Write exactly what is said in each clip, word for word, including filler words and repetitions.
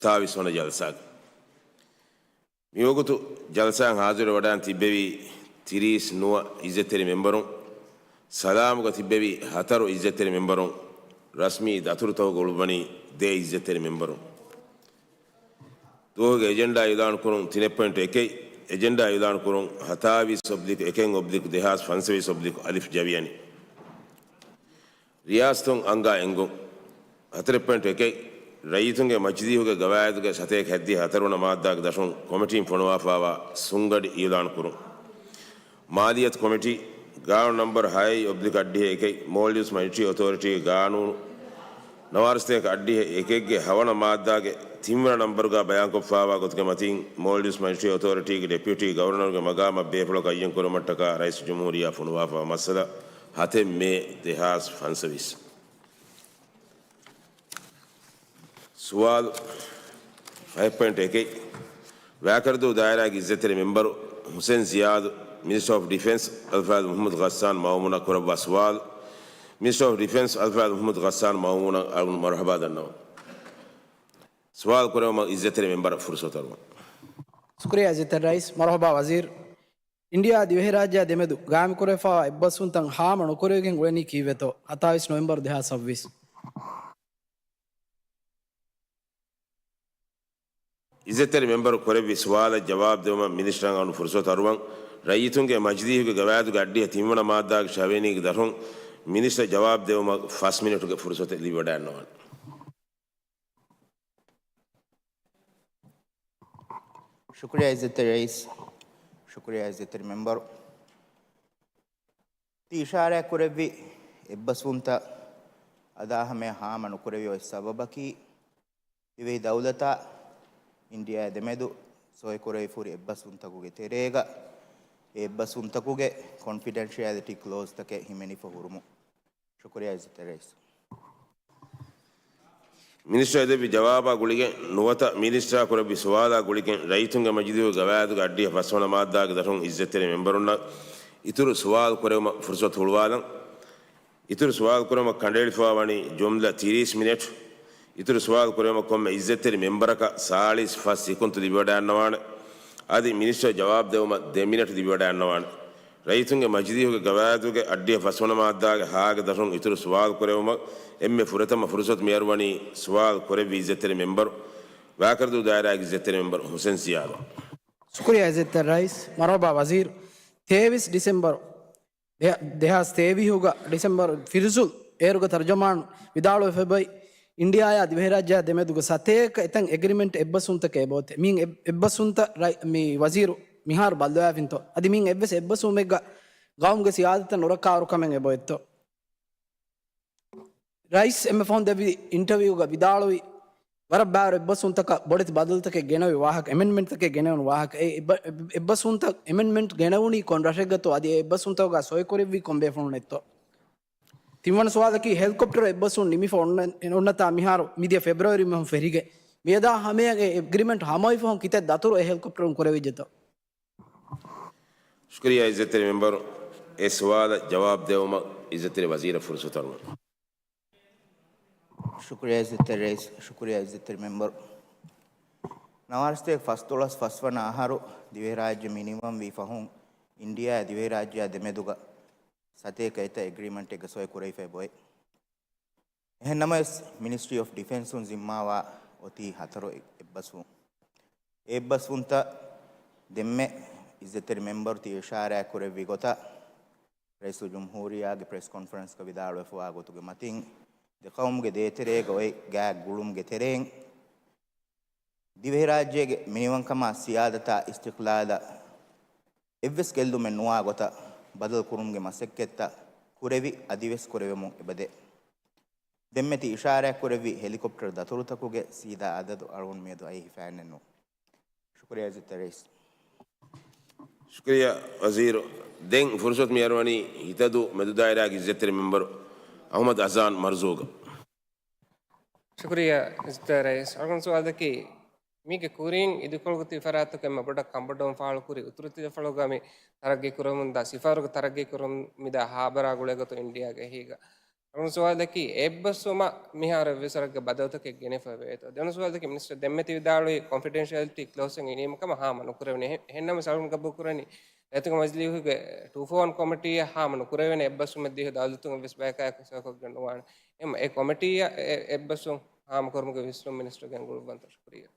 ހަތާވީސް ވަނަ ޖަލްސާގެ. މިވަގުތު ޖަލްސާއަށް ހާޒިރުވެވަޑައިގެން ތިއްބެވި ތިރީސް ނުވަ އިއްޒަތްތެރި މެމްބަރުން، ސަލާމުގަ ތިއްބެވި ހަތަރު އިއްޒަތްތެރި މެމްބަރުން، ރަސްމީ ދަތުރުތަކުގަ އުޅުއްވަނީ ދެ އިއްޒަތްތެރި މެމްބަރުން. ދުވަހުގެ އެޖެންޑާ އިއުލާނުކުރުން ތިނެއް ޕޮއިންޓު އެކެއް، އެޖެންޑާ އިއުލާނުކުރުން ހަތާވީސް އޮބްލިކް އެކެއް އޮބްލިކް ދެހާސް ފަންސަވީސް އޮބްލިކް އަލިފް ޖަވިއަނީ. ރިޔާސަތުން އަންގާ އެންގުން. ހަތަރެއް ޕޮއިންޓު އެކެއް، ރައްޔިތުންގެ މަޖިލީހުގެ ގަވާއިދުގެ ސަތޭކަ ހަތްދިހަ ހަތަރު ވަނަ މާއްދާގެ ދަށުން ކޮމިޓީން ފޮނުވާފާވާ ސުންގަޑި އިއުލާނުކުރުން. މާލިއްޔަތު ކޮމިޓީ، ގާނޫނު ނަންބަރު ހައެއް އޮބްލިކް އަށްޑިހަ އެކެއް، މޯލްޑިވްސް މަނިޓަރީ އޮތޯރިޓީގެ ގާނޫނު ނަވާރަ ސަތޭކަ އަށްޑިހަ އެކެއްގެ ހަ ވަނަ މާއްދާގެ ތިން ވަނަ ނަންބަރުގަ ބަޔާންކޮށްފާވާ ގޮތުގެ މަތީން، މޯލްޑިވްސް މަނިޓަރީ އޮތޯރިޓީގެ ޑެޕިއުޓީ ގަވަރނަރުގެ މަގާމަށް ބޭފުޅަކު އައްޔަން ކުރުމަށްޓަކާ ރައީސުލްޖުމްހޫރިއްޔާ ފޮނުވާފާ މައްސަލަ، ހަތެއް މޭ ދެހާސް ފަންސަވީސް. ސުވާލު ފަހެއް ޕޮއިންޓު އެކެއް، ވައިކަރަދޫ ދާއިރާގެ އިއްޒަތްތެރި މެމްބަރު ހުސެން ޒިޔާދު، މިނިސްޓަރ އޮފް ޑިފެންސް އަލްފާޟް މުޙައްމަދު ޣައްސާން މައުމޫނަށް ކުރައްވާ ސުވާލު. މިނިސްޓަރ އޮފް ޑިފެންސް އަލްފާޟް މުޙައްމަދު ޣައްސާން މައުމޫނަށް އަޅުގަނޑު މަރުޙަބާ ދަންނަވަން. ސުވާލު ކުރެވުމަށް އިއްޒަތްތެރި މެމްބަރަށް ފުރުސަތު އަރުވަން. ޝުކުރިއްޔާ އިއްޒަތްތެރި ރައީސް. މަރުޙަބާ ވަޒީރު. އިންޑިއާ ދިވެހިރާއްޖެއާ ދެމެދު ގާއިމްކުރެވިފާވާ އެއްބަސްވުންތައް ހާމަ ނުކުރެވިގެން އުޅެނީ ކީއްވެތޯ؟ ހަތާވީސް ނޮވެމްބަރު ދެހާސް ސައްބީސް. އިއްޒަތްތެރި މެމްބަރު ކުރެއްވި ސުވާލަށް ޖަވާބު ދެވުމަށް މިނިސްޓަރަށް އަޅުގަނޑު ފުރުސަތު އަރުވަން. ރައްޔިތުންގެ މަޖިލީހުގެ ގަވާއިދުގެ އައްޑިހަ ތިންވަނަ މާއްދާގެ ށަވައިނީގެ ދަށުން މިނިސްޓަރ ޖަވާބު ދެވުމަށް ފަސް މިނެޓުގެ ފުރުސަތެއް ލިބިވަޑައިގަންނަވާނެ. ޝުކުރިއްޔާ އިއްޒަތްތެރި ރައީސް. ޝުކުރިއްޔާ އިއްޒަތްތެރި މެމްބަރު. ތި އިޝާރާތް ކުރެއްވި އެއްބަސްވުންތައް އަދާހަމަޔަށް ހާމަ ނުކުރެވި އޮތް ސަބަބަކީ، ދިވެހި ދައުލަތާ އިންޑިއާ ދެމެދު ސޮއިކުރެވިފަހުރި އެއްބަސްވުންތަކުގެ ތެރޭގަ، އެ އެއްބަސްވުންތަކުގެ ކޮންފިޑެންޝިއަލިޓީ ކްލޯޒްތަކެއް ހިމެނިފަ ހުރުމުން. ޝުކުރިއްޔާ އިއްޒަތްތެރި ރައީސް. މިނިސްޓަރ ދެއްވި ޖަވާބާ ގުޅިގެން ނުވަތަ މިނިސްޓަރ ކުރެއްވި ސުވާލާ ގުޅިގެން ރައްޔިތުންގެ މަޖިލީހުގެ ގަވާއިދުގެ އައްޑިހަ ފަސްވަނަ މާއްދާގެ ދަށުން އިއްޒަތްތެރި މެމްބަރުންނަށް އިތުރު ސުވާލު ކުރެވުމަށް ފުރުސަތު ހުޅުވާލަން. އިތުރު ސުވާލު ކުރުމަށް ކަނޑައެޅިފައިވާ ވަނީ ޖުމްލަ ތިރީސް މިނެޓް. އިތުރު ސުވާލު ކުރުމަށް ކޮންމެ އިއްޒަތްތެރި މެމްބަރަކަށް ސާޅީސް ފަސް ސެކުންތު ލިބިވަޑައިގަންނަވާނެ. އަދި މިނިސްޓަރ ޖަވާބު ދެވުމަށް ދެ މިނެޓް ލިބިވަޑައިގަންނަވާނެ. ރައްޔިތުންގެ މަޖިލީހުގެ ގަވާއިދުގެ އައްޑިހަ ފަސްވަނަ މާއްދާގެ ހާގެ ދަށުން އިތުރު ސުވާލު ކުރެވުމަށް އެންމެ ފުރަތަމަ ފުރުސަތު މިއަރުވަނީ ސުވާލު ކުރެއްވި އިއްޒަތްތެރި މެމްބަރު، ވައިކަރަދޫ ދާއިރާގެ އިއްޒަތްތެރި މެމްބަރު ހުސެން ޒިޔާދަށް. ޝުކުރިއްޔާ އިއްޒަތްތެރި ރައީސް. މަރުޙަބާ ވަޒީރު. ތޭވީސް ޑިސެމްބަރު ދެ-، ދެހާސް ތޭވީހުގަ ޑިސެމްބަރު ފިރިޒުލް އޭރުގަ ތަރުޖަމާނު ވިދާޅުވެފައި އިންޑިއާއާ ދިވެހިރާއްޖެއާ ދެމެދުގަ ސަތޭކަ އެތައް އެގްރިމެންޓް އެއްބަސްވުންތަކެއް އެބައޮތޭ. މިއިން އެއް-، އެއްބަސްވުންތައް ރައި-، މި ވަޒީރު މިހާރު ބައްލަވާފިންތޯ؟ އަދި މިއިން އެއްވެސް އެއްބަސްވުމެއްގަ ގައުމުގެ ސިޔާދަތަށް ނުރައްކާވާރުކަމެއް އެބައޮތްތޯ؟ ރައީސް އެންމެ ފަހުން ދެއްވި އިންޓަވިއުގަ ވިދާޅުވި، ވަރަށް ބާރު އެއްބަސްވުންތަކަށް ބޮޑެތި ބަދަލުތަކެއް ގެނެވި ވާހަކަ، އެމެންޑްމެންޓްތަކެއް ގެނެވުނު ވާހަކަ. އެ އެއްބަ-، އެއް-، އެއްބަސްވުންތައް އެމެންޑްމެންޓް ގެނެވުނީ ކޮން ރަށެއްގަތޯ؟ އަދި އެ އެއްބަސްވުންތަކުގަ ސޮއިކުރެއްވީ ކޮން ބޭފުޅުންނެއްތޯ؟ ތިންވަނަ ސުވާލަކީ، ހެލިކޮޕްޓަރު އެއްބަސްވުން ނިމިފަ އޮންނަ-، އޮންނަތާ މިހާރު މިދިޔަ ފެބްރުއަރީ މަހުން ފެށިގެން މިއަދާ ހަމަޔަށް އެ އެގްރިމެންޓް ހަމަވި ފަހުން ކިތައް ދަތުރު އެ ހެލިކޮޕްޓަރުން ކުރެވިއްޖެތޯ؟ ޝުކުރިއްޔާ އިއްޒަތްތެރި މެމްބަރު، އެ ސުވާލަށް ޖަވާބު ދެވުމަށް އިއްޒަތްތެރި ވަޒީރަށް ފުރުސަތު އަރުވަން. ޝުކުރިއްޔާ އިއްޒަތްތެރި ރައީސް، ޝުކުރިއްޔާ އިއްޒަތްތެރި މެމްބަރު. ނަވާރަ ސަތޭކަ ފަސްދޮޅަސް ފަސްވަނަ އަހަރު ދިވެހިރާއްޖެ މިނިވަންވީ ފަހުން، އިންޑިއާއާ ދިވެހިރާއްޖެއާ ދެމެދުގަ ސަތޭކަ އެތައް އެގްރިމެންޓެއްގަ ސޮއި ކުރެވިފައި އެބައޮތް. އެހެންނަމަވެސް، މިނިސްޓްރީ އޮފް ޑިފެންސުން ޒިންމާވާ އޮތީ ހަތަރު އެއްބަސްވުން. އެއްބަސްވުންތައް ދެންމެ އިއްޒަތްތެރި މެމްބަރު ތި އިޝާރާތް ކުރެއްވި ގޮތަށް، ރައީސުލްޖުމްހޫރިއްޔާގެ ޕްރެސް ކޮންފަރެންސްގަ ވިދާޅުވެފަވާ ގޮތުގެ މަތިން، ދެ ޤައުމުގެ ދޭތެރޭގަ އޮތް ގާތް ގުޅުމުގެ ތެރެއިން، ދިވެހިރާއްޖޭގެ މިނިވަންކަމާ ސިޔާދަތާ އިސްތިޤްލާލަށް އެއްވެސް ގެއްލުމެއް ނުވާ ގޮތަށް ބަދަލު ކުރުމުގެ މަސައްކަތްތައް ކުރެވި އަދިވެސް ކުރެވެމުން އެބަދޭ. ދެންމެ ތި އިޝާރާތް ކުރެއްވި ހެލިކޮޕްޓަރ ދަތުރުތަކުގެ ސީދާ އަދަދު އަޅުގަނޑު މިއަދު އައީ ހިފާނެއްނު. ޝުކުރިއްޔާ އިއްޒަތްތެރި ރައީސް. ޝުކުރިއްޔާ ވަޒީރު. ދެން ފުރުސަތު މި އަރުވަނީ ހިތަދޫ މެދުދާއިރާގެ އިއްޒަތްތެރި މެމްބަރު އަޙްމަދު އަޒާން މަރުޒޫގަށް. ޝުކުރިއްޔާ އިއްޒަތްތެރި ރައީސް. އަޅުގަނޑު ސުވާލަކީ، މީގެ ކުރިން އިދިކޮޅުގެ ތި ފަރާތުގަ އެންމެ ބޮޑަށް ކަނބަޑުވުން ފާޅުކުރި އުތުރު ތިލަފަޅުގަ މި ތަރައްގީ ކުރަމުންދާ، ސިފައިރުގެ ތަރައްގީ ކުރަމުން މިދާ ހާބަރާ ގުޅޭގޮތުން އިންޑިއާގެ އެހީގަ އަޅުގަނޑު ސުވާލަކީ އެއްބަސްވުމަށް މިހާރު އެއްވެސް ވަރަކަށް ބަދަލުތަކެއް ގެނެފަ ވޭތޯ؟ ދެވަނަ ސުވާލަކީ މިނިސްޓަރ ދެންމެ ތި ވިދާޅުވި ކޮންފިޑެންޝިއަލިޓީ ކްލޯސް އެއް އިނީމަ ކަމަށް ހާމަ ނުކުރެވެނީ. އެހެ-، އެހެންނަމަވެސް އަޅުގަނޑު ގަބޫލު ކުރަނީ ރައްޔިތުންގެ މަޖިލީހުގެ ޓޫ ފޯ ވަން ކޮމިޓީއަށް ހާމަ ނުކުރެވޭނެ އެއްބަސްވުމެއް ދިޔަ ދައުލަތުން އެއްވެސް ބަޔަކާ އެކަށަކޮށްގެން ނުވާނެ. އެހެން އެ ކޮމިޓީއަށް އެ-، އެއްބަސްވުން ހާމަކުރުމުގެ ވިސްނުން މިނިސްޓަރ ގެންގުޅުއްވަންތޯ؟ ޝުކުރިއްޔާ.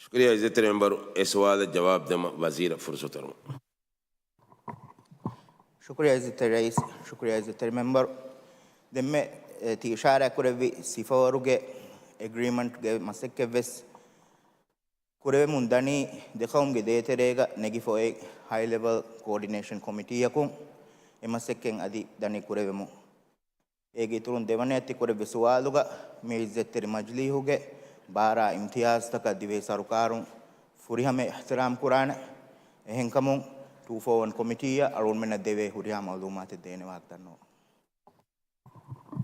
ޝުކުރިއްޔާ އިއްޒަތްތެރި މެމްބަރު، އެ ސުވާލަށް ޖަވާބު ދެމަށް ވަޒީރަށް ފުރުސަތު އަރުވަން. ޝުކުރިއްޔާ އިއްޒަތްތެރި ރައީސް، ޝުކުރިއްޔާ އިއްޒަތްތެރި މެމްބަރު. ދެންމެ، އެ، ތި އިޝާރާތް ކުރެއްވި ސިފަވަރުގެ އެގްރީމަންޓްގެ މަސައްކަތްވެސް ކުރެވެމުން ދަނީ ދެ ޤައުމުގެ ދޭތެރޭގަ ނެގިފަ އޮތް ހައި ލެވެލް ކޯޑިނޭޝަން ކޮމިޓީއަކުން. އެ މަސައްކަތް އަދި ދަނީ ކުރެވެމުން. އޭގެ އިތުރުން ދެވަނަޔަށް ތި ކުރެއްވި ސުވާލުގަ މި އިއްޒަތްތެރި މަޖިލީހުގެ ބާރާ އިމްތިޔާޒްތަކަށް ދިވެހި ސަރުކާރުން ފުރިހަމަ އިޙްތިރާމް ކުރާނެ. އެހެންކަމުން ޓޫ ފޯ ވަން ކޮމިޓީއަށް އަޅުގަނޑުމެންނަށް ދެވޭ ހުރިހާ މަޢުލޫމާތެއް ދޭނެ ވާހަކަ ދަންނަވަން.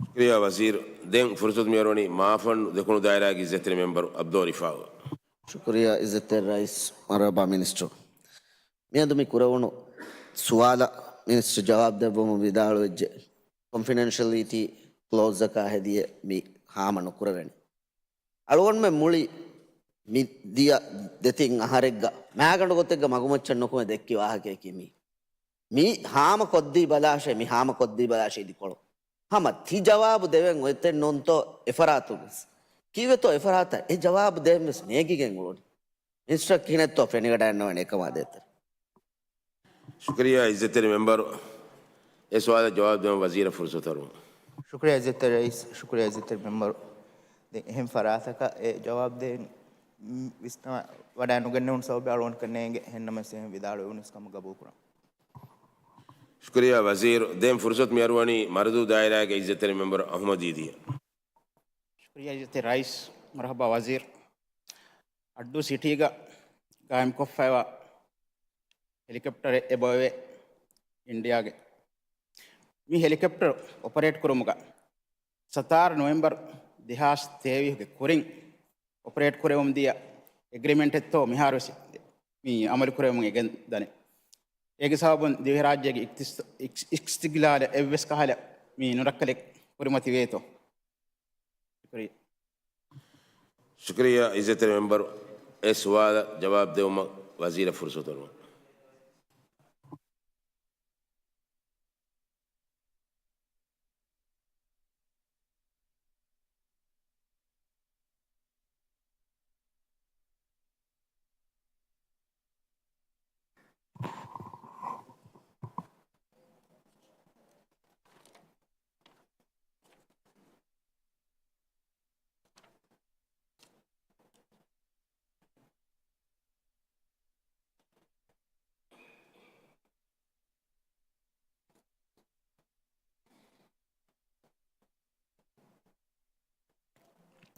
ޝުކުރިއްޔާ ވަޒީރު. ދެން ފުރުސަތު މިއަރުވަނީ މާފަންނު ދެކުނު ދާއިރާގެ އިއްޒަތްތެރި މެމްބަރު ޢަބްދުﷲ ރިފާޢު. ޝުކުރިއްޔާ އިއްޒަތްތެރި ރައީސް، މަރުޙަބާ މިނިސްޓަރު. މިއަދު މި ކުރެވުނު ސުވާލަށް މިނިސްޓަރު ޖަވާބު ދެއްވަމުން ވިދާޅުވެއްޖެ، ކޮންފިޑެންޝަލިޓީ ކްލޯޒަކާ ހެދިޔެ މި ހާމަ ނުކުރެވެނީ. އަޅުގަނޑުމެން މުޅި މި ދިޔަ ދެތިން އަހަރެއްގަ މާގަނޑު ގޮތެއްގަ މަގުމައްޗަށް ނުކުމެ ދެއްކި ވާހަކަޔަކީ މީ. މި ހާމަ ކޮށްދީ ބަލާށޭ، މި ހާމަ ކޮށްދީ ބަލާށޭ އިދިކޮޅު. ހަމަ ތި ޖަވާބު ދެވެން އޮތެއް ނޫންތޯ އެފަރާތުން ވެސް. ކީއްވެތޯ އެފަރާތަށް އެ ޖަވާބު ދޭން ވެސް ނޭގިގެން އުޅުނީ. މިނިސްޓަރ ކިހިނެއްތޯ ފެނިގަޑައެއްނުވޭނެ އެކަމާ ދޭތެރޭ. ޝުކުރިއްޔާ އިއްޒަތްތެރި މެމްބަރު، އެ ސުވާލަށް ޖަވާބު ދެމަށް ވަޒީރަށް ފުރުސަތު އަރުވަން. ޝުކުރިއްޔާ އިއްޒަތްތެރި ރައީސް، ޝުކުރިއްޔާ އިއްޒަތްތެރި މެމްބަރު. ދެން އެހެން ފަރާތަކަށް އެ ޖަވާބު ދޭން، މް، ވިސްނަ ވަޑައި ނުގެންނެވުނު ސަބަބެއް އަޅުގަނޑަކަށް ނޭނގެ. އެހެންނަމަވެސް އެހެން ވިދާޅުވެވުނު ވެސް ކަމަށް ގަބޫލުކުރަން. ޝުކުރިއްޔާ ވަޒީރު. ދެން ފުރުސަތު މިއަރުވަނީ މަރުދޫ ދާއިރާގެ އިއްޒަތްތެރި މެމްބަރު އަޙްމަދު އީދީއަށް. ޝުކުރިއްޔާ އިއްޒަތްތެރި ރައީސް، މަރުޙަބާ ވަޒީރު. އައްޑޫ ސިޓީގަ ގާއިމްކޮށްފައިވާ ހެލިކޮޕްޓަރެއް އެބައޮވޭ އިންޑިއާގެ. މި ހެލިކޮޕްޓަރު އޮޕަރޭޓް ކުރުމުގަ ސަތާރަ ނޮވެމްބަރު ދެހާސް ތޭވީސްގެ ކުރިން އޮޕަރޭޓް ކުރެވުމަށް ދިޔަ އެގްރިމެންޓެއްތޯ މިހާރުވެސް މި އަމަލު ކުރެވެމުން އެގެން ދަނީ. އޭގެ ސަބަބުން ދިވެހިރާއްޖޭގެ އިޤްތިޞ-، އިޤް-، އިސްތިޤްލާލަށް އެއްވެސް ކަހަލަ މި ނުރައްކަލެއް ކުރިމަތިވޭތޯ؟ ޝުކުރިއްޔާ. ޝުކުރިއްޔާ އިއްޒަތްތެރި މެމްބަރު، އެ ސުވާލަށް ޖަވާބު ދެވުމަށް ވަޒީރަށް ފުރުސަތު އަރުވަން.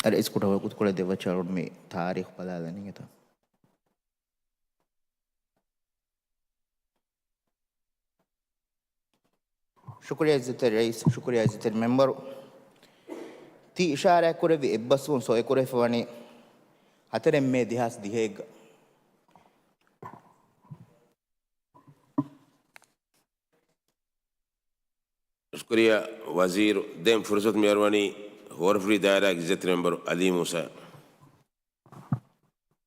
އަދި އިސްކުޓަ ވަގުތުކޮޅެއް ދެއްވައްޗާ އަޅުގަނޑު މި ތާރީޚު ބަލާލަނީ އެތަ؟ ޝުކުރިއްޔާ އިއްޒަތްތެރި ރައީސް، ޝުކުރިއްޔާ އިއްޒަތްތެރި މެމްބަރު. ތި އިޝާރާތްކުރެއްވި އެއްބަސްވުން ސޮއިކުރެވިފަވަނީ ހަތަރެއް މޭ ދެހާސް ދިހައެއްގަ. ޝުކުރިއްޔާ ވަޒީރު. ދެން ފުރުސަތު މިއަރުވަނީ ހޯރަފުށި ދާއިރާގެ އިއްޒަތްތެރި މެމްބަރު އަލީ މޫސާ.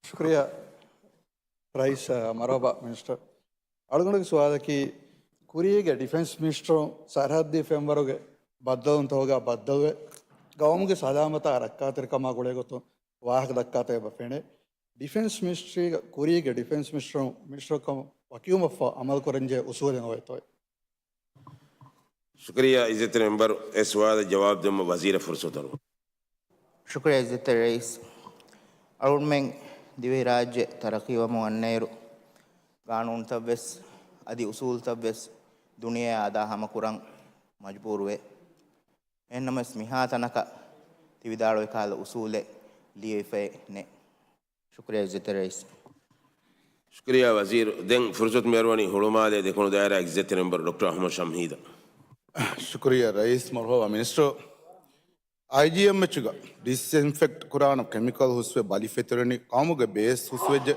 ޝުކުރިއްޔާ ރައީސް، މަރުޙަބާ މިނިސްޓަރ. އަޅުގަނޑުގެ ސުވާލަކީ، ކުރީގެ ޑިފެންސް މިނިސްޓަރު ސަރަހައްދީ ފެންވަރުގެ ބައްދަލުވުންތަކުގަ ބައްދަލުވެ، ގައުމުގެ ސަލާމަތާ ރައްކާތެރިކަމާ ގުޅޭގޮތުން ވާހަކަ ދައްކާތަން އެބަ ފެނޭ. ޑިފެންސް މިނިސްޓްރީގަ ކުރީގެ ޑިފެންސް މިނިސްޓަރު މިނިސްޓަރުކަމަށް ވަކިވުމަށްފަހު އަމަލުކުރަންޖެހޭ އުސޫލެއް އޮވޭތޯއޭ؟ ޝުކުރިއްޔާ އިއްޒަތްތެރި މެމްބަރު، އެ ސުވާލަށް ޖަވާބު ދެއްވުމަށް ވަޒީރަށް ފުރުސަތު އަރުވަން. ޝުކުރިއްޔާ އިއްޒަތްތެރި ރައީސް. އަޅުގަނޑުމެން ދިވެހިރާއްޖެ ތަރައްޤީވަމުން އަންނައިރު، ގާނޫނުތައްވެސް އަދި އުސޫލުތައްވެސް ދުނިޔެއާ އަދާ ހަމަކުރަން މަޖުބޫރުވޭ. އެހެންނަމަވެސް މިހާތަނަކަށް ތި ވިދާޅުވި ކަހަލަ އުސޫލެއް ލިޔެވިފައެއް ނެތް. ޝުކުރިއްޔާ އިއްޒަތްތެރި ރައީސް. ޝުކުރިއްޔާ ވަޒީރު. ދެން ފުރުސަތު މިއަރުވަނީ ހުޅުމާލޭ ދެކުނު ދާއިރާގެ އިއްޒަތްތެރި މެމްބަރު ޑޮކްޓަރ އަޙްމަދު ޝަމްހީދަށް. ޝުކުރިއްޔާ ރައީސް، މަރުޙަބާ މިނިސްޓަރު. އައިޖީއެމްއެޗުގަ ޑިސްއިންފެކްޓް ކުރާނެ ކެމިކަލް ހުސްވެ ބަލި ފެތުރެނީ ޤައުމުގެ ބޭސް ހުސްވެއްޖެ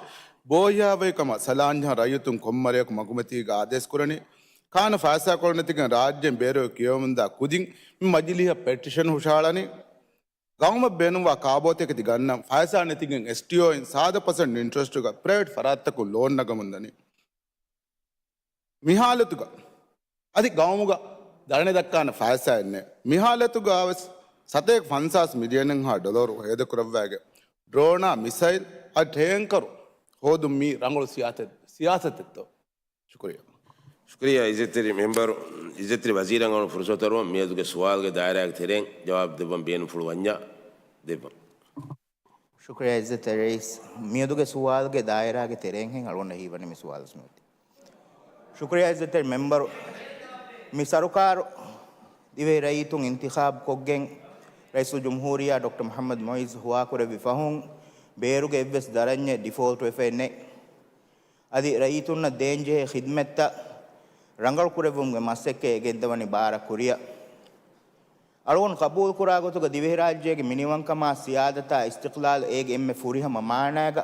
ބޯހިޔާވަހިކަމަށް ސަލާންޖަހާ ރައްޔިތުން ކޮންމަ ރެއަކު މަގުމަތީގަ އާދޭސް ކުރަނީ. ކާނުނު ފައިސާކޮޅު ނެތިގެން ރާއްޖޭން ބޭރުވެ ކިޔަވަމުންދާ ކުދިން މި މަޖިލީހަށް ޕެޓިޝަން ހުށަހަޅަނީ. ގައުމަށް ބޭނުންވާ ކާބޯތަކެތި ގަންނަން ފައިސާ ނެތިގެން އެސްޓީއޯއިން ސާދަ ޕަސެންޓް އިންޓްރެސްޓުގަ ޕްރައިވެޓް ފަރާތްތަކުން ލޯން ނަގަމުންދަނީ. މި ހާލަތުގަ އަދި ގައުމުގަ ދަރަނި ދައްކާނެ ފައިސާއެއް ނެތް. މި ހާލަތުގަ ވެސް ސަތޭކަ ފަންސާސް މިލިއަނެއްހާ ޑޮލަރު ހޭދަކުރައްވާގެ ޑްރޯނާ މިސައިލް އަދި ޓޭންކަރު ހޯދުން މީ ރަނގަޅު ސިޔާސަތެއް، ސިޔާސަތެއްތޯ؟ ޝުކުރިއްޔާ. ޝުކުރިއްޔާ އިއްޒަތްތެރި މެމްބަރު، އިއްޒަތްތެރި ވަޒީރަށް އަޅުން ފުރުސަތު އަރުވަން މިއަދުގެ ސުވާލުގެ ދާއިރާގެ ތެރެއިން ޖަވާބު ދެއްވަން ބޭނުންފުޅު ވަންޏާ ދެއްވަން. ޝުކުރިއްޔާ އިއްޒަތްތެރި ރައީސް. މިއަދުގެ ސުވާލުގެ ދާއިރާގެ ތެރެއިން ހެން އަޅުގަނޑަށް ހީވަނީ މި ސުވާލު ސުންވެތި. ޝުކުރިއްޔާ އިއްޒަތްތެރި މެމްބަރު، މި ސަރުކާރު ދިވެހި ރައްޔިތުން އިންތިޚާބު ކޮށްގެން ރައީސުލްޖުމްހޫރިއްޔާ ޑޮކްޓަރ މުޙައްމަދު މުޢިއްޒު ހުވާކުރެއްވި ފަހުން ބޭރުގެ އެއްވެސް ދަރަންޏެއް ޑިފޯލްޓް ވެފައެއް ނެތް. އަދި ރައްޔިތުންނަށް ދޭންޖެހޭ ޚިދްމަތްތައް ރަނގަޅުކުރެއްވުމުގެ މަސައްކަތް އެ ގެންދަވަނީ ބާރަށް ކުރިއަށް. އަޅުގަނޑު ޤަބޫލުކުރާ ގޮތުގަ ދިވެހިރާއްޖޭގެ މިނިވަންކަމާ، ސިޔާދަތާ، އިސްތިޤްލާލު އޭގެ އެންމެ ފުރިހަމަ މާނައިގަ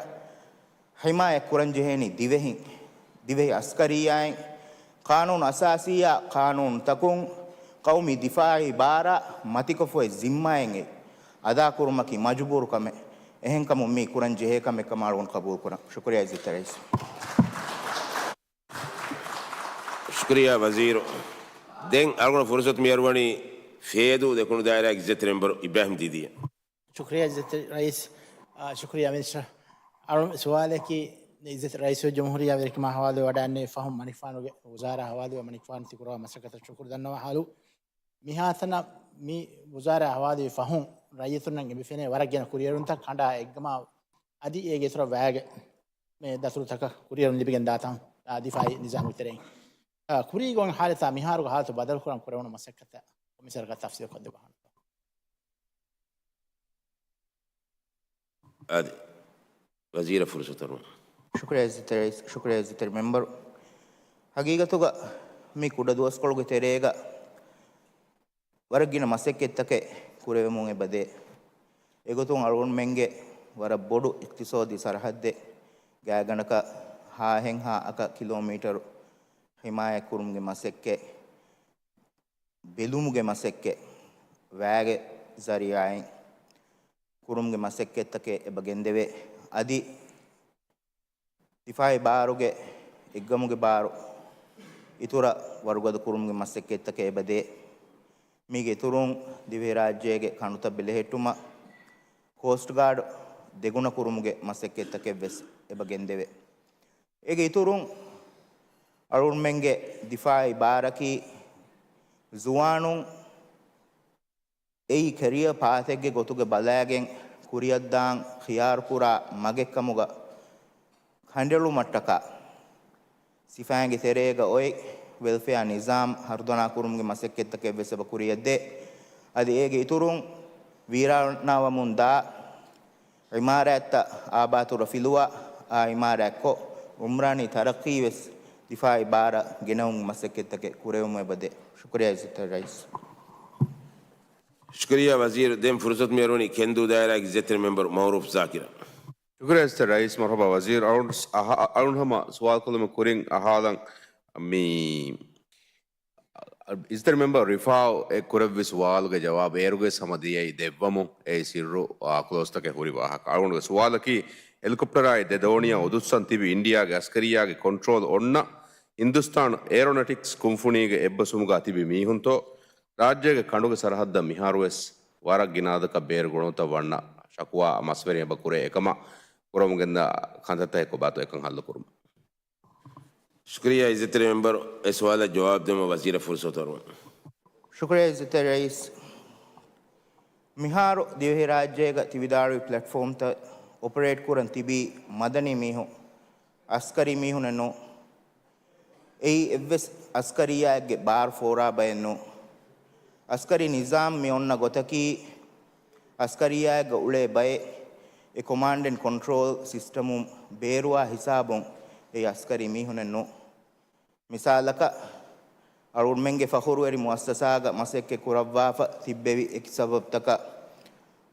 ޙިމާޔަތް ކުރަންޖެހޭނީ ދިވެހިން، ދިވެހި އަސްކަރިއްޔާއިން، ޤާނޫނު އަސާސީއާ ޤާނޫނުތަކުން، ޤައުމީ ދިފާޢީ ބާރާ، މަތިކޮށްފައި ޒިންމާއެއް އެ އަދާކުރުމަކީ މަޖުބޫރު ކަމެއް. އެހެންކަމުން މީ ކުރަން ޖެހޭ ކަމެއް ކަމަށް އަޅުގަނޑު ޤަބޫލުކުރަން. ޝުކުރިއްޔާ އިއްޒަތްތެރި ރައީސް. ޝުކުރިއްޔާ ވަޒީރު. ދެން އަޅުގަނޑު ފުރުސަތު މިއަރުވަނީ ފޭދޫ ދެކުނު ދާއިރާގެ އިއްޒަތްތެރި މެމްބަރު އިބްރާހިމް ދީދީއަށް. ޝުކުރިއްޔާ އިއްޒަތްތެރި ރައީސް. އާ، ޝުކުރިއްޔާ މިނިސްޓަރ. އަޅު ސުވާލަކީ އިއްޒަތްތެރި ރައީސުލްޖުމްހޫރިއްޔާ ވެރިކަމާ ހަވާލުވެ ވަޑައިގެންނެވި ފަހުން މަނިކުފާނުގެ ވުޒާރާ ހަވާލުވެ މަނިކުފާނު ތިކުރައްވާ މަސައްކަތަށް ޝުކުރު ދަންނަވާ ހާލު. މިހާތަނަށް މި ވުޒާރާ ހަވާލުވި ފަހުން ރައްޔިތުންނަށް އެބިފެނޭ ވަރަށް ގިނަ ކުރިއެރުންތައް ކަނޑާ އެއްގަމާ އަދި އޭގެ އިތުރަށް ވައިގެ މި ދަތުރުތަކަށް ކުރިއެރުން ލިބިގެން ދާތަން، އާ، ދިފާއީ ނިޒާމުގެ ތެރެއިން. އާ، ކުރީގެ ހާލަތާ މިހާރުގެ ހާލަތު ބަދަލުކުރަން ކުރެވުނު މަސައްކަތަށް ކޮމިސަރަކަށް ތަފްސީލް ކޮށްދެއްވާނެ. އަދި ވަޒީރަށް ފުރުސަތު އަރުވަން. ޝުކުރިއްޔާ އިއްޒަތްތެރި ރައީސް، ޝުކުރިއްޔާ އިއްޒަތްތެރި މެމްބަރު. ހަގީގަތުގަ މި ކުޑަ ދުވަސްކޮޅުގެ ތެރޭގަ ވަރަށް ގިނަ މަސައްކަތްތަކެއް ކުރެވެމުން އެބަދޭ. އެގޮތުން އަޅުގަނޑުމެންގެ ވަރަށް ބޮޑު އިޤްތިޞާދީ ސަރަހައްދެއް ގާތްގަނޑަކަށް ހާހެއްހާ އަކަ ކިލޯމީޓަރު ޙިމާޔަތް ކުރުމުގެ މަސައްކަތް، ބެލުމުގެ މަސައްކަތް، ވައިގެ ޒަރީޢާއިން ކުރުމުގެ މަސައްކަތްތަކެއް އެބަ ގެންދެވޭ. އަދި ދިފާޢީ ބާރުގެ އެއްގަމުގެ ބާރު އިތުރަށް ވަރުގަދަ ކުރުމުގެ މަސައްކަތްތަކެއް އެބަދޭ. މީގެ އިތުރުން ދިވެހިރާއްޖޭގެ ކަނޑުތައް ބެލެހެއްޓުމަށް ކޯސްޓް ގާޑް ދެގުނަ ކުރުމުގެ މަސައްކަތްތަކެއް ވެސް އެބަ ގެންދެވޭ. އޭގެ އިތުރުން އަޅުގަނޑުމެންގެ ދިފާޢީ ބާރަކީ ޒުވާނުން އެއީ ކެރިއަރ ޕާތެއްގެ ގޮތުގަ ބަލާގެން ކުރިއަށްދާން ޚިޔާރުކުރާ މަގެއްކަމުގަ ކަނޑައެޅުމަށްޓަކާ ސިފައިންގެ ތެރޭގަ އޮތް ވެލްފެއާ ނިޒާމް ހަރުދަނާ ކުރުމުގެ މަސައްކަތްތަކެއް ވެސް އެބަ ކުރިއަށްދޭ. އަދި އޭގެ އިތުރުން ވީރާނާވަމުން ދާ އިމާރާތްތައް އާބާތުރަ ފިލުވާ، އާ އިމާރާތްކޮށް، އުމްރާނީ ތަރައްޤީ ވެސް ދިފާޢީ ބާރަށް ގެނައުމުގެ މަސައްކަތްތަކެއް ކުރެވެމު އެބަދޭ. ޝުކުރިއްޔާ އިއްޒަތްތެރި ރައީސް. ޝުކުރިއްޔާ ވަޒީރު. ދެން ފުރުސަތު މިއަރުވަނީ ކެންދޫ ދާއިރާގެ އިއްޒަތްތެރި މެމްބަރު މައުރޫފް ޒާކިރަށް. ޝުކުރިއްޔާ އިއްޒަތްތެރި ރައީސް. މަރުޙަބާ ވަޒީރު. އަޅުން އަހަ-، އަޅުން ހަމަ ސުވާލު ކޮށްލުމުގެ ކުރިން އަހާލަން މި އިއްޒަތްތެރި މެމްބަރު ރިފާއު އެ ކުރެއްވި ސުވާލުގެ ޖަވާބު އޭރުގެ ހަމަ ދިޔައީ ދެއްވަމުން އެއީ ސިއްރު، އާ، ކްލޯޒްތަކެއް ހުރި ވާހަކަ. އަޅުގަނޑުގެ ސުވާލަކީ ހެލިކޮޕްޓަރާއި ދެ ދޯނިއަށް އުދުއްސަން ތިބި އިންޑިއާގެ އަސްކަރިއްޔާގެ ކޮންޓްރޯލް އޮންނަ ހިންދުސްތާން އޭރޯނޮޓިކްސް ކުންފުނީގެ އެއްބަސްވުމުގަ ތިބި މީހުންތޯ ރާއްޖޭގެ ކަނޑުގެ ސަރަހައްދަށް މިހާރުވެސް ވަރަށް ގިނަ އަދަދަކަށް ބޭރު ގުޅުންތައް ވަންނަ ޝަކުވާ މަސްވެރިން އެބަ ކުރޭ. އެކަމަށް ކުރަމުން ގެންދާ ކަންތައްތައް ކޮބާތޯ އެކަން ހައްލު ކުރުމަށް. ޝުކުރިއްޔާ އިއްޒަތްތެރި މެމްބަރު. އެ ސުވާލަށް ޖަވާބު ދެމަށް ވަޒީރަށް ފުރުސަތު އަރުވަން. ޝުކުރިއްޔާ އިއްޒަތްތެރި ރައީސް. މިހާރު ދިވެހިރާއްޖޭގަ ތި ވިދާޅުވި ޕްލެޓްފޯމްތައް އޮޕަރޭޓް ކުރަން ތިބީ މަދަނީ މީހުން، އަސްކަރީ މީހުނެއް ނޫން. އެއީ އެއްވެސް އަސްކަރިއްޔާއެއްގެ ބާރު ފޯރާ ބައެއް ނޫން. އަސްކަރީ ނިޒާމް މި އޮންނަ ގޮތަކީ، އަސްކަރިއްޔާއެއްގަ އުޅޭ ބައެއް އެ ކޮމާންޑް އެންޑް ކޮންޓްރޯލް ސިސްޓަމުން ބޭރުވާ ހިސާބުން އެއީ އަސްކަރީ މީހުނެއް ނޫން. މިސާލަކަށް، އަޅުގަނޑުމެންގެ ފަޚުރުވެރި މުއައްސަސާގަ މަސައްކަތް ކުރައްވާފަ ތިއްބެވި އެކި ސަބަބުތަކަށް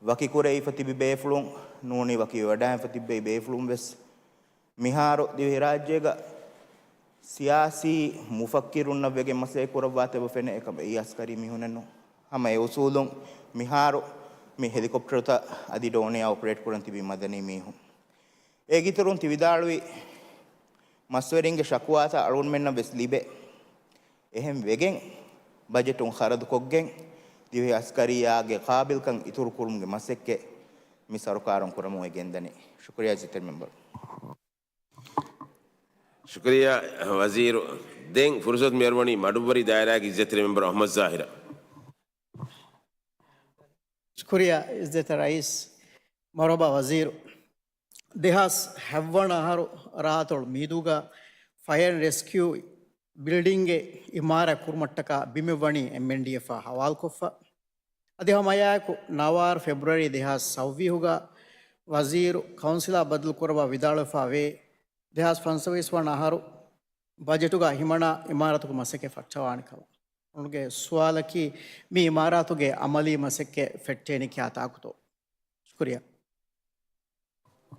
ވަކިކުރެވިފަ ތިބި ބޭފުޅުން ނޫނީ ވަކިވެވަޑައިގެންފަ ތިއްބެވި ބޭފުޅުން ވެސް މިހާރު ދިވެހިރާއްޖޭގަ ސިޔާސީ މުފައްކިރުންނަށް ވެގެން މަސައްކަތް ކުރައްވާތީ އެބަ ފެނޭ، އެކަމަކު އެއީ އަސްކަރީ މީހުނެއް ނޫން. ހަމަ އެ އުސޫލުން މިހާރު މި ހެލިކޮޕްޓަރުތައް އަދި ޑޯނިއާ އޮޕަރޭޓް ކުރަން ތިބީ މަދަނީ މީހުން. އޭގެ އިތުރުން ތި ވިދާޅުވި މަސްވެރިންގެ ޝަކުވާތައް އަޅުގަނޑުމެންނަށް ވެސް ލިބޭ. އެހެން ވެގެން ބަޖެޓުން ޚަރަދުކޮށްގެން ދިވެހި އަސްކަރިއްޔާގެ ޤާބިލްކަން އިތުރުކުރުމުގެ މަސައްކަތް މި ސަރުކާރުން ކުރަމުން އެ ގެންދަނީ. ޝުކުރިއްޔާ އިއްޒަތްތެރި މެމްބަރު. ޝުކުރިއްޔާ ވަޒީރު. ދެން ފުރުސަތު މިއަރުވަނީ މަޑުއްވަރި ދާއިރާގެ އިއްޒަތްތެރި މެމްބަރު އަޙްމަދު ޒާހިރަށް. ޝުކުރިއްޔާ އިއްޒަތްތެރި ރައީސް. މަރުޙަބާ ވަޒީރު. ދެހާސް ހަތްވަނަ އަހަރު ރާއަތޮޅު މީދޫގަ ފަޔަރ އެންޑް ރެސްކިއު ބިލްޑިންގެއް އިމާރާތް ކުރުމަށްޓަކާ ބިމެއް ވަނީ އެމްއެންޑީއެފްއާ ހަވާލުކޮށްފަ. އަދި ހަމައެއާއެކު ނަވާރު ފެބްރުއަރީ ދެހާސް ސައުވީހުގަ ވަޒީރު ކައުންސިލާ ބަދަލުކުރައްވާ ވިދާޅުވެފާވޭ، ދެހާސް ފަންސަވީސް ވަނަ އަހަރު ބަޖެޓުގަ ހިމަނާ އިމާރާތުގެ މަސައްކަތް ފައްޓަވާނެ ކަމަށް. އަޅުގަނޑުގެ ސުވާލަކީ، މި އިމާރާތުގެ އަމަލީ މަސައްކަތް ފެއްޓޭނީ ކިހާ ތާކުތޯ؟ ޝުކުރިއްޔާ.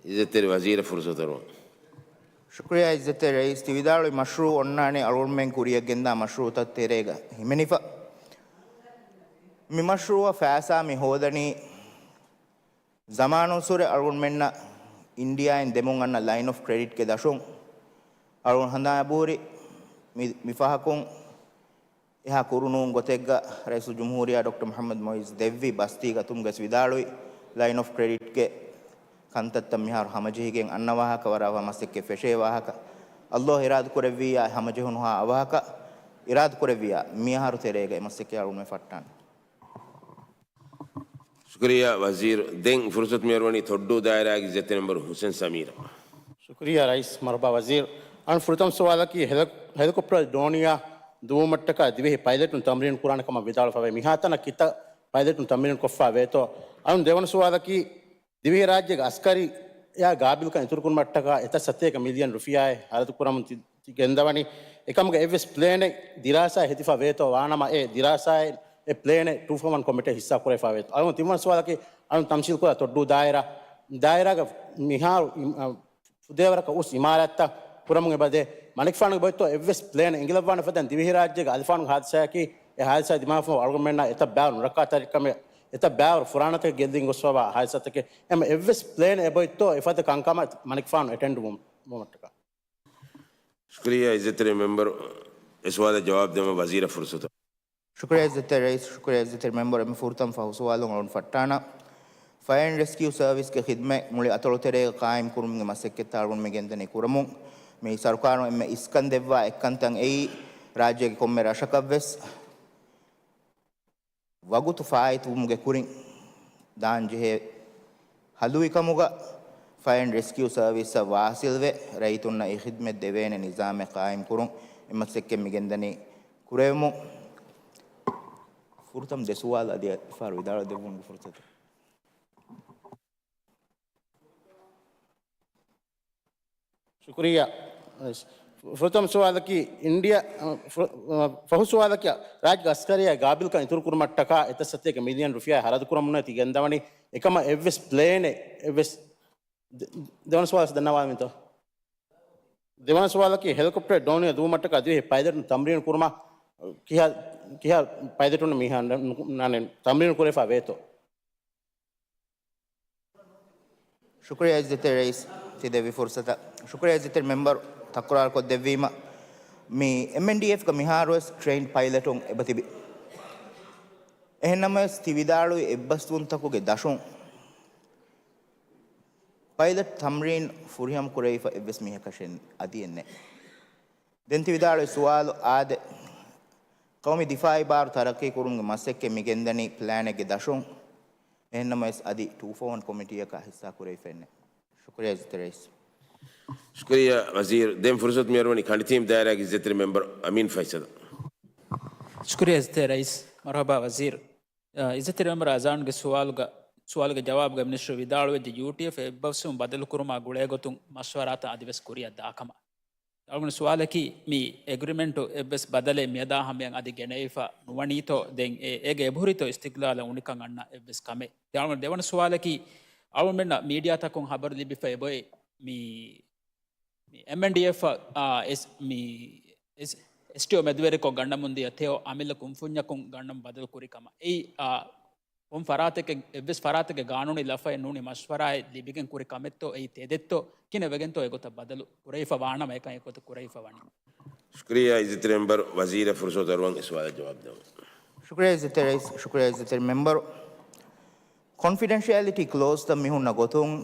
އިއްޒަތްތެރި ވަޒީރަށް ފުރުސަތު އަރުވަން. ޝުކުރިއްޔާ އިއްޒަތްތެރި ރައީސް. ތި ވިދާޅުވި މަޝްރޫޢު އޮންނާނީ އަޅުގަނޑުމެން ކުރިއަށް ގެންދާ މަޝްރޫޢުތައް ތެރޭގަ ހިމެނިފަ. މި މަޝްރޫޢަށް ފައިސާ މި ހޯދަނީ ޒަމާނުއްސުރެ އަޅުގަނޑުމެންނަށް އިންޑިއާއިން ދެމުން އަންނަ ލައިން އޮފް ކްރެޑިޓްގެ ދަށުން. އަޅުގަނޑު ހަނދާން އެބަހުރި މި، މި ފަހަކުން އެހާ ކުރުނޫން ގޮތެއްގަ ރައީސުލްޖުމްހޫރިއްޔާ ޑޮކްޓަރ މުޙައްމަދު މުޢިއްޒު ދެއްވި ބަސްތީގަ އަތުމުގަސް ވިދާޅުވި، ލައިން އޮފް ކްރެޑިޓްގެ ކަންތައްތައް މިހާރު ހަމަޖެހިގެން އަންނަ ވާހަކަ ވަރަށް އަވަހަށް މަސައްކަތް ފެށޭ ވާހަކަ. އައްލާހު އިރާދަކުރެއްވިއްޔާ ހަމަޖެހުނުހާ އަވަހަކަށް އިރާދަކުރެއްވިއްޔާ މިއަހަރު ތެރޭގަ އެ މަސައްކަތް އަޅުގަނޑުމެން ފައްޓާނެ. ޝުކުރިއްޔާ ވަޒީރު. ދެން ފުރުސަތު މިއަރުވަނީ ތޮއްޑޫ ދާއިރާގެ އިއްޒަތްތެރި މެމްބަރު ހުސެން ސަމީރަށް. ޝުކުރިއްޔާ ރައީސް. މަރުޙަބާ ވަޒީރު. އަޅުގަނޑު ފުރަތަމަ ސުވާލަކީ ހެލި، ހެލިކޮޕްޓަރު ޑޯނިއާ ދުވުމަށްޓަކާ ދިވެހި ޕައިލެޓުން ތަމްރީނު ކުރާނެ ކަމަށް ވިދާޅުވެފަވޭ. މިހާތަނަށް ކިތައް ޕައިލެޓުން ތަމްރީނު ކޮށްފާ ވޭތޯ؟ އަޅުގަނޑު ދެވަނަ ސުވާލަކީ، ދިވެހިރާއްޖޭގެ އަސްކަރިއްޔާ ގާބިލްކަން އިތުރުކުރުމަށްޓަކާ އެތައް ސަތޭކަ މިލިއަން ރުފިޔާއެއް ހަރަދުކުރަމުން ތި، ތި ގެންދަވަނީ. އެކަމުގެ އެއްވެސް ޕްލޭނެއް ދިރާސާއެއް ހެދިފަ ވޭތޯ؟ ވާނަމަ އެ ދިރާސާއެއް، އެ ޕްލޭނެއް ޓޫ ފޯ ވަން ކޮމިޓީ ހިއްސާ ކުރެވިފަ ވޭތޯ؟ އަޅުގަނޑު ތިންވަނަ ސުވާލަކީ، އަޅުގަނޑު ތަމްސީލް ކުރާ ތޮއްޑޫ ދާއިރާ، ދާއިރާގަ މިހާރު އި، އަ، ފުދޭވަރަކަށް އުސް އިމާރާތްތައް ކުރަމުން އެބަދޭ. މަނިކުފާނުގެ ބޮއްތޯ އެއްވެސް ޕްލޭނެއް އެނގިލައްވާނެ ފަދައިން ދިވެހިރާއްޖޭގެ އަލިފާނުގެ ހާދިސާއަކީ، އެ ހާދިސާ ދިމާވެފަ އަޅުގަނޑުމެންނާ އެތައް ބައިވަރު ނުރައްކާތެރިކަމެއް، އެތައް ބައިވަރު ފުރާނަތަކެއް ގެއްލިގެން ގޮސްފަވާ ހާދިސާތަކެއް. އެމަ އެއްވެސް ޕްލޭނެއް އެބައޮތްތޯ އެފަދަ ކަންކަމަށް މަނިކުފާނު އެޓެންޑް ވުމަށްޓަކާ؟ ޝުކުރިއްޔާ އިއްޒަތްތެރި މެމްބަރު. އެ ސުވާލަށް ޖަވާބު ދެމަށް ވަޒީރަށް ފުރުސަތު. ޝުކުރިއްޔާ އިއްޒަތްތެރި ރައީސް، ޝުކުރިއްޔާ އިއްޒަތްތެރި މެމްބަރު. އެންމެ ފުރަތަމަ ފަހު ސުވާލުން އަޅުގަނޑު ފައްޓާނަ. ފަޔަރ އެންޑް ރެސްކިއު ސަރވިސްގެ ޚިދްމަތް މުޅި އަތޮޅު ތެރޭގަ ޤާއިމް ކުރުމުގެ މަސައްކަތްތައް އަޅުގަނޑުމެން ގެންދަނީ ކުރަމުން. މި ސަރުކާރުން އެންމެ އިސްކަން ދެއްވާ އެއްކަންތައް އެއީ، ރާއްޖޭގެ ކޮންމެ ރަށަކަށްވެސް ވަގުތު ފާއިތުވުމުގެ ކުރިން ދާންޖެހޭ ހަލުވިކަމުގަ ފަޔަރ އެންޑް ރެސްކިއު ސަރވިސްއަށް ވާސިލްވެ، ރައްޔިތުންނަށް އެ ޚިދްމަތް ދެވޭނެ ނިޒާމެއް ޤާއިމްކުރުން އެ މަސައްކަތް މިގެންދަނީ ކުރެވެމުން. ފުރަތަމަ ދެ ސުވާލު އަދި އެއްފަހަރު ވިދާޅުވެދެއްވުމުގެ ފުރުސަތު. ޝުކުރިއްޔާ. ފުރަތަމަ ސުވާލަކީ، އިންޑިއާ، ފު، ފަހު ސުވާލަކީ، ރާއްޖޭގެ އަސްކަރިއްޔާ ގާބިލްކަން އިތުރުކުރުމަށްޓަކާ އެތައް ސަތޭކަ މިލިއަން ރުފިޔާ ހަރަދުކުރަމުންނޭ ތި ގެންދަވަނީ. އެކަމަށް އެއްވެސް ޕްލޭނެއް، އެއްވެސް، ދެ، ދެވަނަ ސުވާލަށް ދަންނަވާލަމިތޯ؟ ދެވަނަ ސުވާލަކީ، ހެލިކޮޕްޓަރު ޑޯނިއާ ދުވުމަށްޓަކާ ދިވެހި ޕައިލެޓުން ތަމްރީނު ކުރުމަށް ކިހާ، ކިހާ ޕައިލެޓުން މިހާ ނަ، ނަ، ތަމްރީނު ކުރެވިފަ ވޭތޯ؟ ޝުކުރިއްޔާ އިއްޒަތްތެރި ރައީސް، ތި ދެއްވި ފުރުސަތަށް. ޝުކުރިއްޔާ އިއްޒަތްތެރި މެމްބަރު ތަކުރާރުކޮށްދެއްވީމަ، މި އެމްއެންޑީއެފްގަ މިހާރުވެސް ޓްރެއިންޑް ޕައިލެޓުން އެބަތިބި. އެހެންނަމަވެސް، ތި ވިދާޅުވި އެއްބަސްވުންތަކުގެ ދަށުން ޕައިލެޓް ތަމްރީން ފުރިހަމަ ކުރެވިފަ އެއްވެސް މީހަކަށެއް އަދި އެއްނެއް. ދެން ތި ވިދާޅުވި ސުވާލު އާދެ، ޤައުމީ ދިފާއީ ބާރު ތަރައްޤީ ކުރުމުގެ މަސައްކަތް މިގެންދަނީ ޕްލޭނެއްގެ ދަށުން. އެހެންނަމަވެސް، އަދި ޓޫ ފޯ ވަން ކޮމިޓީއަކާ ހިއްސާ ކުރެވިފައެއްނެއް. ޝުކުރިއްޔާ އިއްޒަތްތެރި ރައީސް. ޝުކުރިއްޔާ ވަޒީރު. ދެން ފުރުސަތު މިއަރުވަނީ ކަނޑިތީމް ދާއިރާގެ އިއްޒަތްތެރި މެމްބަރު އަމީން ފައިސަލް. ޝުކުރިއްޔާ އިއްޒަތްތެރި ރައީސް. މަރުޙަބާ ވަޒީރު. އަ، އިއްޒަތްތެރި މެމްބަރު އަޒާންގެ ސުވާލުގަ، ސުވާލުގެ ޖަވާބުގަ މިނިސްޓަރު ވިދާޅުވެއްޖެ، ޔޫޓީއެފް އެއްބަސްވުން ބަދަލުކުރުމާ ގުޅޭގޮތުން މަޝްވަރާތައް އަދިވެސް ކުރިއަށް ދާކަމަށް. އަޅުގަނޑު ސުވާލަކީ، މި އެގްރިމެންޓު އެއްވެސް ބަދަލެއް މިއަދާ ހަމަޔަށް އަދި ގެނައިފަ ނުވަނީތޯ؟ ދެން އެ، އޭގެ އެބަހުރިތޯ އިސްތިގްލާލަށް އުނިކަން އަންނަ އެއްވެސް ކަމެއް؟ ދެން އަޅުގަނޑު ދެވަނަ ސުވާލަކީ، އަޅުގަނޑުމެންނަށް މީޑިއާތަކުން ހަބަރު ލިބިފަ އެބައޮތް، މި މި އެމްއެންޑީއެފް އާ، އެސް މި އެސް އެސްޓީއޯ މެދުވެރިކޮށް ގަންނަމުން ދިޔަ ތެޔޮ އަމިއްލަ ކުންފުންޏަކުން ގަންނަން ބަދަލު ކުރި ކަމަށް. އެއީ އާ، ކޮން ފަރާތެކެއް އެއްވެސް ފަރާތެއްގެ ގާނޫނީ ލަފައެއް ނޫނީ މަޝްވަރާއެއް ލިބިގެން ކުރި ކަމެއްތޯ އެއީ ތެދެއްތޯ ކިހިނެއް ވެގެންތޯ އެގޮތަށް ބަދަލު ކުރެވިފަ ވާނަމަ އެކަން އެގޮތަށް ކުރެވިފަ ވަނީ. ޝުކުރިއްޔާ އިއްޒަތްތެރި މެމްބަރު. ވަޒީރަށް ފުރުސަތު އަރުވަން އެ ސުވާލަށް ޖަވާބު ދެވަން. ޝުކުރިއްޔާ އިއްޒަތްތެރި ރައީސް، ޝުކުރިއްޔާ އިއްޒަތްތެރި މެމްބަރު. ކޮންފިޑެންޝިއަލިޓީ ކްލޯޒްތައް މި ހުންނަ ގޮތުން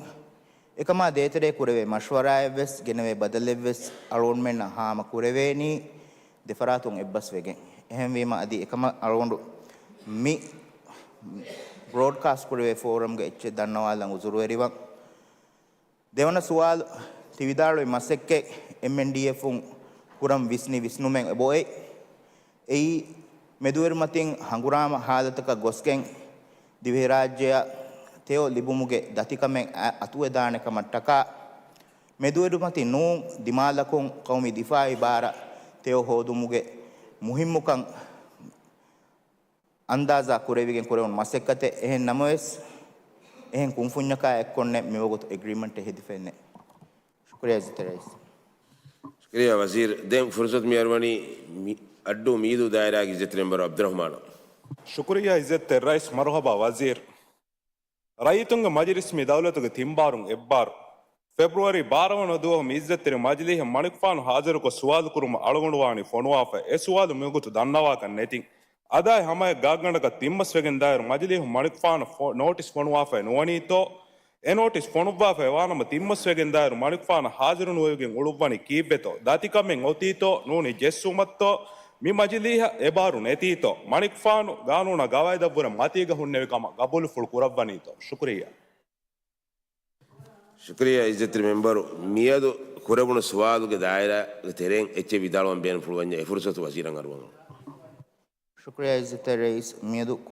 އެކަމާ ދޭތެރޭ ކުރެވޭ މަޝްވަރާއެއްވެސް ގެނެވޭ ބަދަލެއްވެސް އަޅުގަނޑުމެންނަށް ހާމަ ކުރެވޭނީ ދެފަރާތުން އެއްބަސްވެގެން. އެހެންވީމަ އަދި އެކަމަށް އަޅުގަނޑު މި ބްރޯޑްކާސްޓް ކުރެވޭ ފޯރަމްގެ އެއްޗެއް ދަންނަވާލަން އުޒުރުވެރިވަން. ދެވަނަ ސުވާލު، ތި ވިދާޅުވި މަސައްކަތް އެމްއެންޑީއެފުން ކުރަން ވިސްނި ވިސްނުމެއް އެބައޮތް. އެއީ، މެދުވެރިމަތިން ހަނގުރާމަ ހާލަތަކަށް ގޮސްގެން ދިވެހިރާއްޖެއަށް ތެޔޮ ލިބުމުގެ ދަތިކަމެއް އަ-، އަތުވެދާނެ ކަމަށްޓަކާ، މެދުވެރިމަތިން ނޫން ދިމާލަކުން ޤައުމީ ދިފާޢީ ބާރަށް ތެޔޮ ހޯދުމުގެ މުހިއްމުކަން އަންދާޒާ ކުރެވިގެން ކުރެވުނު މަސައްކަތެއް. އެހެން ނަމަވެސް، އެހެން ކުންފުންޏަކާ އެއްކޮށްނެއް މިވަގުތު އެގްރީމަންޓެއް ހެދިފައެއް ނެތް. ޝުކުރިއްޔާ އިއްޒަތްތެރި ރައީސް. ޝުކުރިއްޔާ ވަޒީރު. ދެން ފުރުސަތު މި އަރުވަނީ މި-، އައްޑޫ މީދޫ ދާއިރާގެ އިއްޒަތްތެރި މެމްބަރު ޢަބްދުއްރަޙްމާނަށް. ޝުކުރިއްޔާ އިއްޒަތްތެރި ރައީސް. މަރުޙަބާ ވަޒީރު. ރައްޔިތުންގެ މަޖިލިސް މި ދައުލަތުގެ ތިން ބާރުން އެއްބާރު. ފެބްރުއަރީ ބާރަ ވަނަ ދުވަހު މި އިއްޒަތްތެރި މަޖިލީހަށް މަނިކުފާނު ޙާޟިރުކޮށް ސުވާލު ކުރުމަށް އަޅުގަނޑު ވާނީ ފޮނުވާފަ. އެ ސުވާލު މިވަގުތު ދަންނަވާކަށް ނެތިން. އަދާއި ހަމައެއް ގާތްގަނޑަކަށް ތިން މަސް ވެގެން ދާއިރު މަޖިލީހުން މަނިކުފާނަށް ފޮ-، ނޯޓިސް ފޮނުވާފައި ނުވަނީތޯ؟ އެ ނޯޓިސް ފޮނުއްވާފައި ވާނަމަ ތިން މަސް ވެގެން ދާއިރު މަނިކުފާނަށް ޙާޟިރު ނުވެވިގެން އުޅުއްވަނީ ކީއްވެތޯ؟ ދަތިކަމެއް އޮތީތޯ؟ ނޫނީ ޖެއްސުމަށްތޯ؟ މި މަޖިލީހަށް އެބާރު ނެތީތޯ؟ މަނިކުފާނު ގާނޫނާ ގަވާއިދަށްވުރެ މަތީގަ ހުންނެވި ކަމަށް ގަބޫލުފުޅު ކުރައްވަނީތޯ؟ ޝުކުރިއްޔާ. ޝުކުރިއްޔާ އިއްޒަތްތެރި މެމްބަރު. މިއަދު ކުރެވުނު ސުވާލުގެ ދާއިރާގެ ތެރެއިން އެއްޗެއް ވިދާޅުވަން ބޭނުންފުޅުވަންޏާ އެ ފުރުސަތު ވަޒީރަށް އަރުވަމުން. ޝުކުރިއްޔާ އިއްޒަތްތެރި ރައީސް. މިއަދު